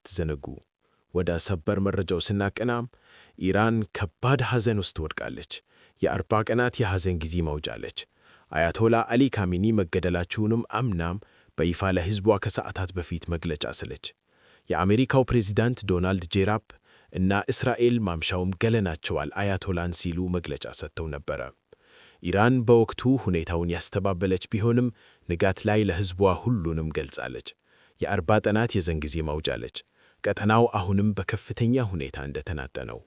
እንዳትዘነጉ። ወደ ሰበር መረጃው ስናቀና ኢራን ከባድ ሐዘን ውስጥ ወድቃለች። የ40 ቀናት የሐዘን ጊዜ ማውጃለች። አያቶላ አሊ ካሚኒ መገደላቸውንም አምናም በይፋ ለሕዝቧ ከሰዓታት በፊት መግለጫ ሰለች። የአሜሪካው ፕሬዚዳንት ዶናልድ ጄራፕ እና እስራኤል ማምሻውም ገለናቸዋል አያቶላን ሲሉ መግለጫ ሰጥተው ነበረ። ኢራን በወቅቱ ሁኔታውን ያስተባበለች ቢሆንም ንጋት ላይ ለሕዝቧ ሁሉንም ገልጻለች። የ40 ቀናት የሐዘን ጊዜ ማውጃለች። ቀጠናው አሁንም በከፍተኛ ሁኔታ እንደተናጠ ነው።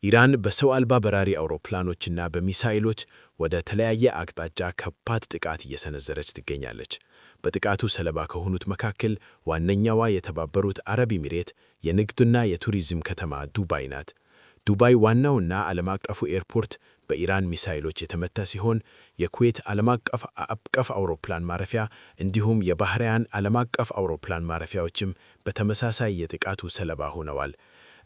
ኢራን በሰው አልባ በራሪ አውሮፕላኖችና በሚሳኤሎች ወደ ተለያየ አቅጣጫ ከባድ ጥቃት እየሰነዘረች ትገኛለች። በጥቃቱ ሰለባ ከሆኑት መካከል ዋነኛዋ የተባበሩት አረብ ኤሚሬት የንግድና የቱሪዝም ከተማ ዱባይ ናት። ዱባይ ዋናውና ዓለም አቀፉ ኤርፖርት በኢራን ሚሳኤሎች የተመታ ሲሆን፣ የኩዌት ዓለም አቀፍ አውሮፕላን ማረፊያ እንዲሁም የባህራይን ዓለም አቀፍ አውሮፕላን ማረፊያዎችም በተመሳሳይ የጥቃቱ ሰለባ ሆነዋል።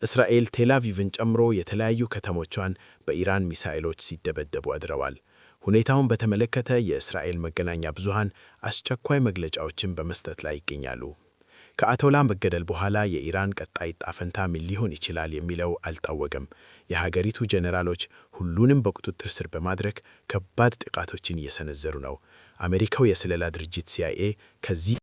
እስራኤል ቴል አቪቭን ጨምሮ የተለያዩ ከተሞቿን በኢራን ሚሳኤሎች ሲደበደቡ አድረዋል። ሁኔታውን በተመለከተ የእስራኤል መገናኛ ብዙሃን አስቸኳይ መግለጫዎችን በመስጠት ላይ ይገኛሉ። ከአያቶላ መገደል በኋላ የኢራን ቀጣይ ዕጣ ፈንታ ምን ሊሆን ይችላል የሚለው አልታወቀም። የሀገሪቱ ጄኔራሎች ሁሉንም በቁጥጥር ስር በማድረግ ከባድ ጥቃቶችን እየሰነዘሩ ነው። አሜሪካው የስለላ ድርጅት ሲአይኤ ከዚህ